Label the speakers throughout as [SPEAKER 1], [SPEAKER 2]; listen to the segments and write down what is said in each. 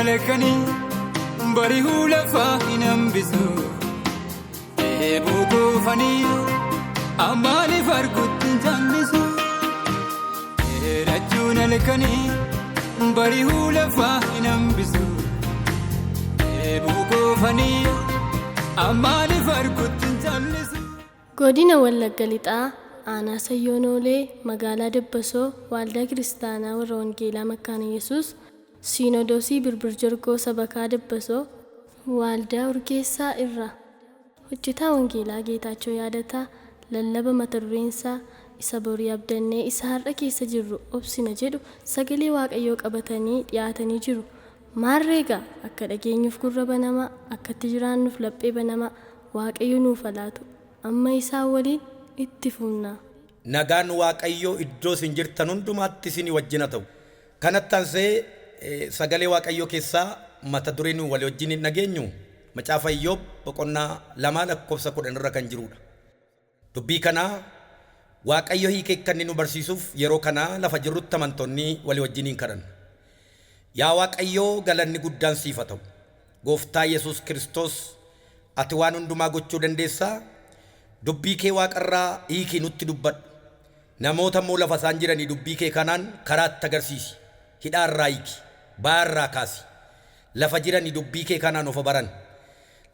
[SPEAKER 1] Halkanii barihuu lafaa hin hambisu. Dheebuu goofanii ammaaliif arguutti hin callisu. Dheerachuun halkanii barihuu lafaa hin hambisu. Dheebuu goofanii ammaaliif arguutti hin callisu.
[SPEAKER 2] Godina Wallagga Lixaa Aanaa Sayyoo Noolee, Magaalaa Dabbasoo, Waaldaa Kiristaanaa Warra Wangeelaa Makkaana Yesuus, Siinodoosii Birbir Jorgoo, Sabakaa Dabbasoo, Waaldaa Urgeessaa irraa hojjetaa Wangeelaa Geetaachoo Yaadataa lallaba mata dureensaa "Isa borii abdannee isa har'a keessa jirru obsina" jedhu sagalee Waaqayyoo qabatanii dhiyaatanii jiru. Maarree egaa akka dhageenyuuf gurra banamaa, akka itti jiraannuuf laphee banamaa Waaqayyo nuuf haa laatu. Amma isaan waliin itti fufna.
[SPEAKER 3] Nagaan Waaqayyoo iddoo isin jirtan hundumaatti isin wajjin haa ta'u. Kanatti aansee sagalee Waaqayyoo keessaa mata duree nu walii wajjin hin dhageenyu Macaafa Iyyoob boqonnaa 2 lakkoofsa 10 irra kan jirudha. Dubbii kanaa Waaqayyo hiikee akka inni nu barsiisuuf yeroo kana lafa jirrutti amantoonni walii wajjin hin kadhanna. Yaa Waaqayyoo, galanni guddaan siif haa ta'u. Gooftaa Yesuus Kiristoos, ati waan hundumaa gochuu dandeessaa. Dubbii kee waaqarraa hiikii nutti dubbadhu. Namoota immoo lafa isaan jiranii dubbii kee kanaan karaatti agarsiisi. Hidhaarraa hiiki. Baarraa kaasi. Lafa jiranii dubbii kee kanaan of baran.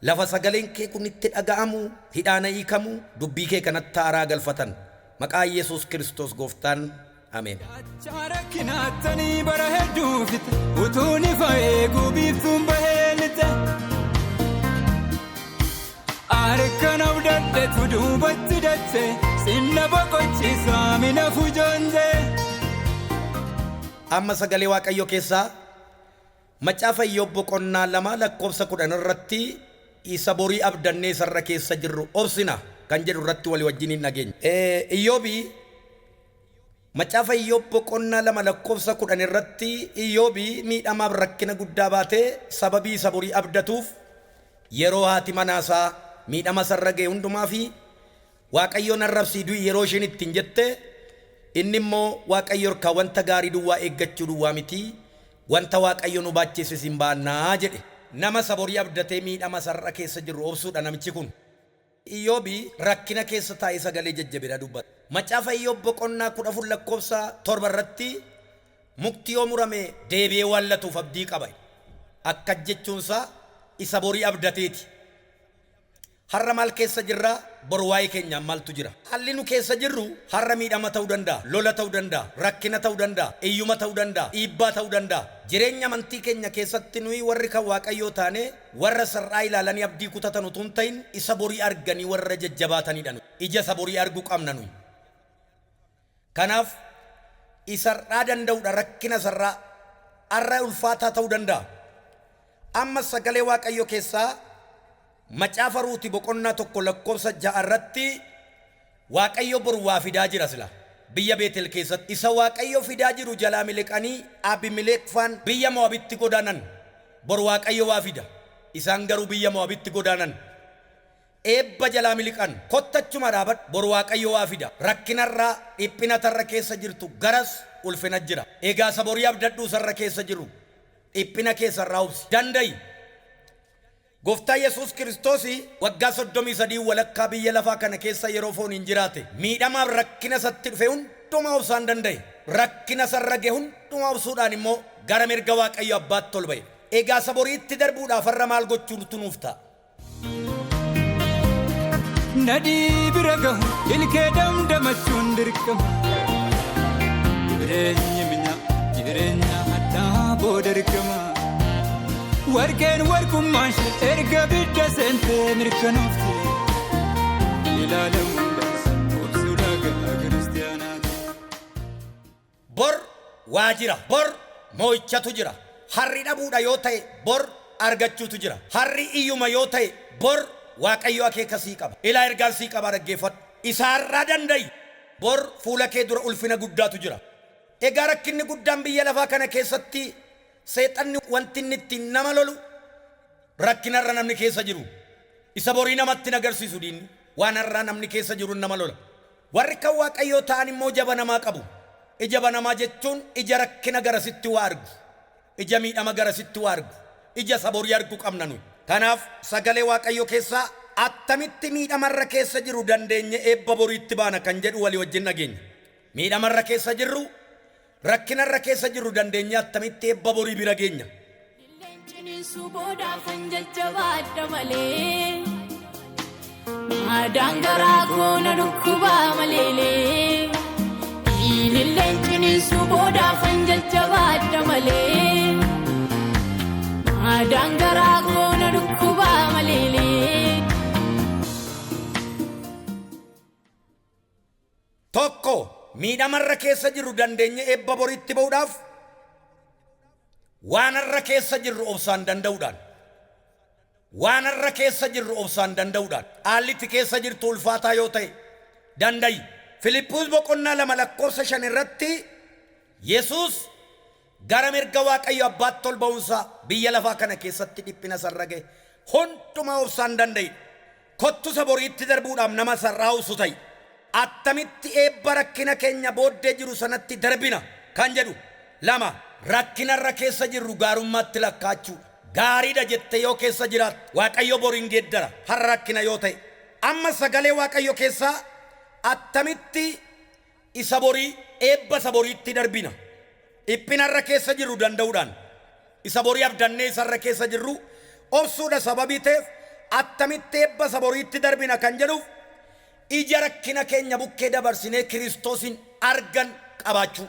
[SPEAKER 3] Lafa sagaleen kee kun itti dhaga'amu, hidhaana hiikamu, dubbii kee kanatti haaraa galfatan. Maqaa Yesuus Kiristoos Gooftaan. Ameen.
[SPEAKER 1] Dachaa rakkinaattanii bara hedduu fixe, utuun ifa eeguu biiftuun bahee lixe. Harka abdadhetu duubatti dache, sinna boqochiisaa mina fujoonjee.
[SPEAKER 3] Amma sagalee Waaqayyoo keessaa Macaafa Iyyoob boqonnaa 2 lakkoofsa 10 irratti "Isa borii abdannee isarra keessa jirru obsina" kan jedhu irratti walii wajjin hin dhageenya. Iyyoobi, Macaafa Iyyoob boqonnaa 2 lakkoofsa 10 irratti, Iyyoobi miidhamaaf rakkina guddaa baatee sababii isa borii abdatuuf, yeroo haati manaasaa miidhama isarra ga'e hundumaa fi "Waaqayyoon arrabsii du'i" yeroo isheen ittiin jette, inni immoo "Waaqayyo harkaa wanta gaarii duwwaa eeggachuu duwwaa miti, wanta Waaqayyo nu baachises hin baannaa" jedhe. Nama isa borii abdatee miidhama isarra keessa jirru obsuudha namichi kun. Iyyoobi rakkina keessa taa'ee sagalee jajjabinaa dubbata. Macaafa Iyyoob boqonnaa 14 lakkoofsa 7 irratti, "Mukti yoo murame deebi'ee waan latuuf abdii qaba." Akka jechuunsaa isa borii abdateeti. Har'a maal keessa jirra? Bor waa'ee keenyaan maaltu jira? Haalli nu keessa jirru har'a miidhama ta'uu danda'a, lola ta'uu danda'a, rakkina ta'uu danda'a, iyyuma ta'uu danda'a, dhiibbaa ta'uu danda'a. Jireenya amantii keenya keessatti nuyi warri kan Waaqayyoo taane warra sar'aa ilaalanii abdii kutatan utuu hin ta'in, isa borii arganii warra jajjabaatanidha nuyi. Ija isa borii argu qabna nuyi. Kanaaf isarraa danda'udha rakkina isarraa har'a ulfaataa ta'uu danda'a. Amma sagalee Waaqayyoo keessaa Macaafa Ruuti boqonnaa 1 lakkoofsa 6 irratti, Waaqayyo bor waa fidaa jira sila. Biyya Beetel keessatti. Isa Waaqayyo fidaa jiru jalaa miliqanii Abimileek faan biyya Mo'abitti godaanan. Bor Waaqayyo waa fida. Isaan garuu biyya Mo'abitti godaanan. Eebba jalaa miliqan. Kottachuma dhaabadhu. Bor Waaqayyo waa fida. Rakkinarraa, dhiphina tarra keessa jirtu garas ulfina jira. Egaa isa borii abdadhuu sarra keessa jiru. Dhiphina keessarraa obsi. Danda'i. Gooftaa Yesuus Kiristoos waggaa 33 walakkaa biyya lafaa kana keessa yeroo fooniin jiraate, miidhamaaf rakkina isatti dhufe hundumaa obsaan danda'e. Rakkina isarra ga'e hundumaa obsuudhaan immoo gara mirga Waaqayyo Abbaatti ol ba'e. Egaa isa boriitti darbuudhaaf har'a maal gochuutu nuuf ta'a?
[SPEAKER 1] Nadii bira gahu ilkee damdamachuun dirqama. Jireenyi mi'a jireenya hadhaa booda argama. Warqeen warqummaan ishee erga bidda seentee mirkanoofte. Ilaalamuun dansa obsuu dhagaa kiristiyaanaati.
[SPEAKER 3] Bor waa jira. Bor mo'ichatu jira. Har'i dhabuudha yoo ta'e, bor argachuutu jira. Har'i iyyuma yoo ta'e, bor Waaqayyo akeeka sii qaba. Ilaa, ergaan sii qabaa, dhaggeeffadhu. Isa har'aa danda'i. Bor fuula kee dura ulfina guddaatu jira. Egaa rakkinni guddaan biyya lafaa kana keessatti seexanni wanti inni ittiin nama lolu rakkinarra namni keessa jiru. Isa borii namatti hin agarsiisu diinni. Waan har'aa namni keessa jiru nama lola. Warri kan Waaqayyoo ta'an immoo ija banamaa qabu. Ija banamaa jechuun ija rakkina garasitti waa argu. Ija miidhama garasitti waa argu. Ija isa borii arguu qabna nuyi. Kanaaf sagalee Waaqayyoo keessaa attamitti miidhamarra keessa jiru dandeenye eebba boriitti baana kan jedhu walii wajjin dhageenya. Miidhamarra keessa jirru, rakkinarra keessa jirru dandeenye attamitti eebba borii bira geenya.
[SPEAKER 4] Leenciniinsuu boodaafan jajjabaadha malee. Maadaan garaa koo na dhukkubaa maleelee. Leenciniinsuu boodaafan jajjabaadha malee. Maadaan garaa koo na dhukkubaa maleelee.
[SPEAKER 3] Tokko, miidhamarra keessa jirru dandeenye eebba boriitti ba'uudhaaf waanarra keessa jirru obsaan danda'uudhaan. Waanarra keessa jirru obsaan danda'uudhaan. Haalli itti keessa jirtu ulfaataa yoo ta'e danda'i. Filiphus boqonnaa 2 lakkoofsa 5 irratti Yesuus gara mirga Waaqayyo abbaatti ol ba'uunsaa biyya lafaa kana keessatti dhiphina sarara ga'e hundumaa obsaan danda'i. Kottu isa boriitti darbuudhaaf nama sarraa obsu ta'i. Attamitti eebba rakkina keenya booddee jiru sanatti darbina kan jedhu. 2, rakkinarra keessa jirru gaarummaatti lakkaa'achuudha. Gaariidha jettee yoo keessa jiraatte Waaqayyo boriin geeddara har'a rakkina yoo ta'e. Amma sagalee Waaqayyo keessaa attamitti isa borii eebba isa boriitti darbina. Dhiphinarra keessa jirru danda'uudhaan isa borii abdannee isarra keessa jirru obsuudha sababii ta'eef attamitti eebba isa boriitti darbina kan jedhuuf ija rakkina keenya bukkee dabarsinee Kiristoosin argan qabaachuu.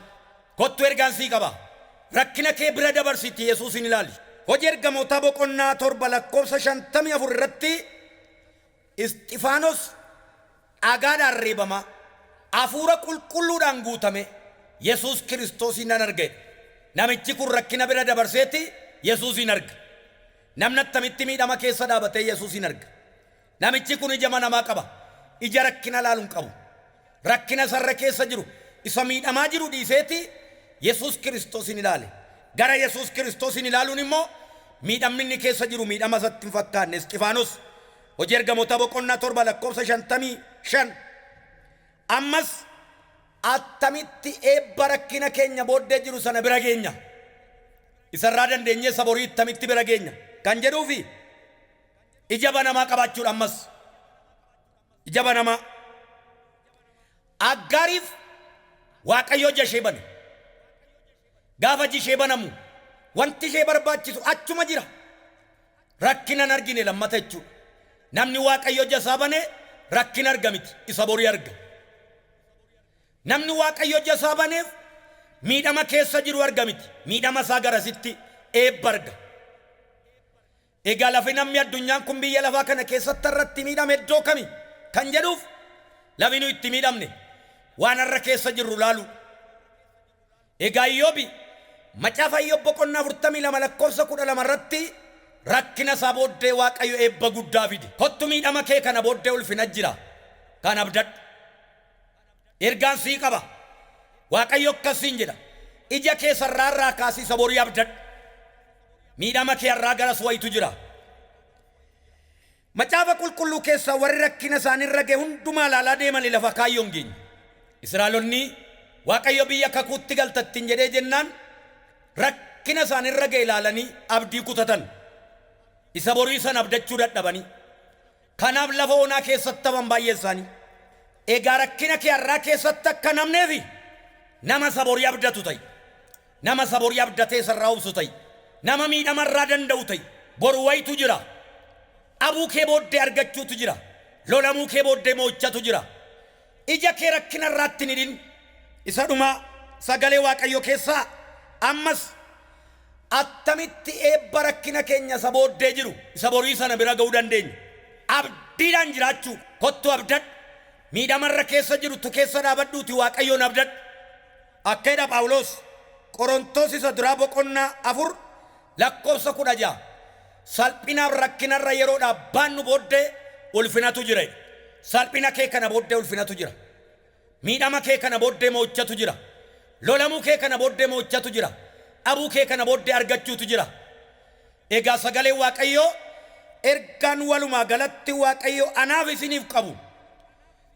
[SPEAKER 3] Kottu ergaan sii qaba. Rakkina kee bira dabarsiti Yesuusin ilaali. Hojii ergamootaa boqonnaa 7 lakkoofsa 54 irratti Isxifaanos dhagaadhaan reebama hafuura qulqulluudhaan guutame Yesuus Kiristoosin nan arge. Namichi kun rakkina bira dabarseeti Yesuusin arga. Namni attamitti miidhama keessa dhaabatee Yesuusin arga. Namichi kun ija namaa qaba. Ija rakkina laaluun qabu. Rakkina sarara keessa jiru isa miidhamaa jiru dhiiseeti Yesuus Kiristoosin ilaale. Gara Yesuus Kiristoosin ilaaluun immoo miidhamni inni keessa jiru miidhama isatti hin fakkaanne. Isxifaanos hojii ergamoota boqonnaa 7 lakkoofsa 55. Ammas attamitti eebba rakkina keenya booddee jiru sana bira geenya. Isarraa dandeenyee isa borii attamitti bira geenya kan jedhuufi ija banamaa qabaachuudha. Ammas ija banamaa Aggaariif Waaqayyo ija ishee bane. Gaafa iji ishee banamu wanti ishee barbaachisu achuma jira. Rakkina hin argine lammata jechuudha. Namni Waaqayyo ija isaa bane rakkina arga miti, isa borii arga. Namni Waaqayyo ija isaa baneef miidhama keessa jiru arga miti, miidhama isaa garasitti eebba arga. Egaa lafi namni addunyaan kun biyya lafaa kana keessatti irratti miidhame iddoo kami kan jedhuuf lafi nu itti miidhamne waan har'a keessa jirru laalu. Egaa Iyyoobi macaafa Iyyoob boqonnaa 42 lakkoofsa 12 irratti rakkina isaa booddee Waaqayyo eebba guddaa fide. Kottu miidhama kee kana booddee ulfina jira. Kan abdadhu. Ergaan sii qaba. Waaqayyo akkasiin jedha. Ija kee sararaarraa kaasii isa borii abdadhu. Miidhama kee har'aa garas wayitu jira. Macaafa qulqulluu keessaa warri rakkina isaaniirra ga'e hundumaa ilaalaa deemanii lafa kaayyoon geenye. Israa'elonni Waaqayyo biyya kakuutti galtattiin jedhee jennaan rakkina isaaniirra ga'e ilaalanii abdii kutatan. Isa borii sana abdachuu dadhabanii. Kanaaf lafa onaa keessatti hafan baay'ee isaanii. Egaa rakkina kee har'aa keessatti akka namneefi nama isa borii abdatu ta'i. Nama isa borii abdatee isarraa obsu ta'i. Nama miidhamarraa danda'u ta'i. Boru wayitu jira. Dhabuu kee booddee argachuutu jira. Lolamuu kee booddee mo'ichatu jira. Ija kee rakkina irraatti hin hidhin. Isa dhumaa sagalee Waaqayyo keessaa ammas attamitti eebba rakkina keenya isa booddee jiru isa borii sana bira ga'uu dandeenya. Abdiidhaan jiraachuu kottu abdadhu. Miidhamarra keessa jirtu keessa dhaabadhuuti Waaqayyoon abdadhu. Akka jedha Phaawulos Qorontos isa duraa boqonnaa 4 lakkoofsa 16. Salphinaaf rakkinarra yeroodhaaf baannu booddee ulfinatu jira. Salphina kee kana booddee ulfinatu jira. Miidhama kee kana booddee mo'ichatu jira. Lolamuu kee kana booddee mo'ichatu jira. Dhabuu kee kana booddee argachuutu jira. Egaa sagalee Waaqayyoo ergaan walumaa galatti Waaqayyo anaaf isiniif qabu.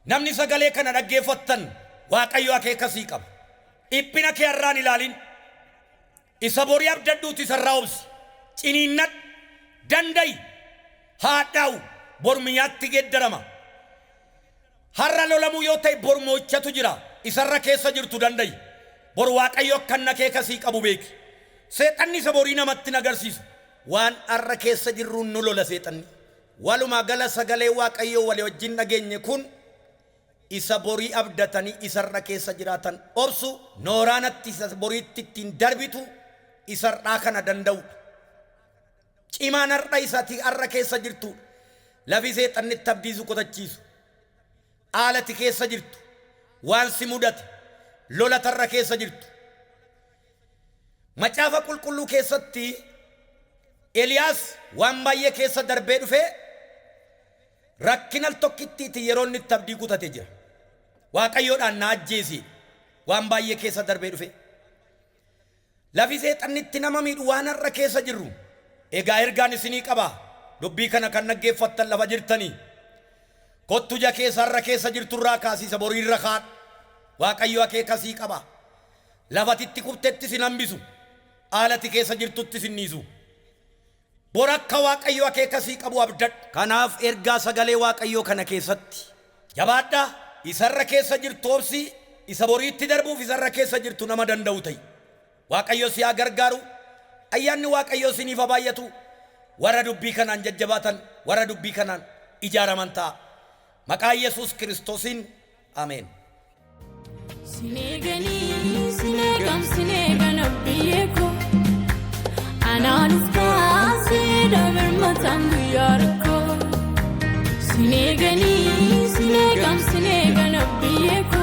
[SPEAKER 3] Namni sagalee kana dhaggeeffattan Waaqayyo akeekasii qaba. Dhiphina kee har'aan ilaalin. Isa borii abdadhuuti isarraa obsi. Ciniinnadhu. Danda'i haadhaa'u bormiyaatti geeddarama. Har'a lolamuu yoo ta'e bormoochatu jira. Isarra keessa jirtu danda'i. Bor Waaqayyo akka inni akeeka sii qabu beeki. Seexanni isa borii namatti hin agarsiisu. Waan har'a keessa jirruun nu lola seexanni. Walumaa gala sagalee Waaqayyoo walii wajjin dhageenye kun isa borii abdatanii isarra keessa jiraatan obsu nooraanatti isa boriitti ittiin darbitu isarraa kana danda'udha. Cimaan har'a isati har'a keessa jirtu lafi seexanni itti abdiisu qotachiisu haalati keessa jirtu waan si mudate lola tarra keessa jirtu. Macaafa qulqulluu keessatti Eliyaas waan baay'ee keessa darbee dhufee rakkina tokkittiiti yeroo inni itti abdii kutate jira. Waaqayyoodhaan na ajjeesi waan baay'ee keessa darbee dhufe. Lafi seexanni itti nama miidhu waan har'a keessa jirru. Egaa ergaan isinii qaba. Dubbii kana kan dhaggeeffattan lafa jirtanii. Kottu ija keessa har'a keessa jirturraa kaasiisa boriirra kaadhu. Waaqayyo akeeka sii qaba. Lafatitti kuftetti sin hambisu. Haalati keessa jirtutti sin dhiisu. Bor akka Waaqayyo akeeka sii qabu abdadhu. Kanaaf ergaa sagalee Waaqayyoo kana keessatti jabaadhaa. Isarra keessa jirtu obsi, isa boriitti darbuuf isarra keessa jirtu nama danda'u ta'i. Waaqayyo si haa gargaaru. Ayyaanni Waaqayyoo isiniif haa baay'atu. Warra dubbii kanaan jajjabaatan, warra dubbii kanaan ijaaraman ta'a. Maqaa Yesuus Kiristoosiin ameen.
[SPEAKER 4] Sineeganii sineegam sineegan abbiyyee koo anaan uftaasee dabirmataan guyyaa rakkoo. Sineeganii sineegam sineegan abbiyyee koo.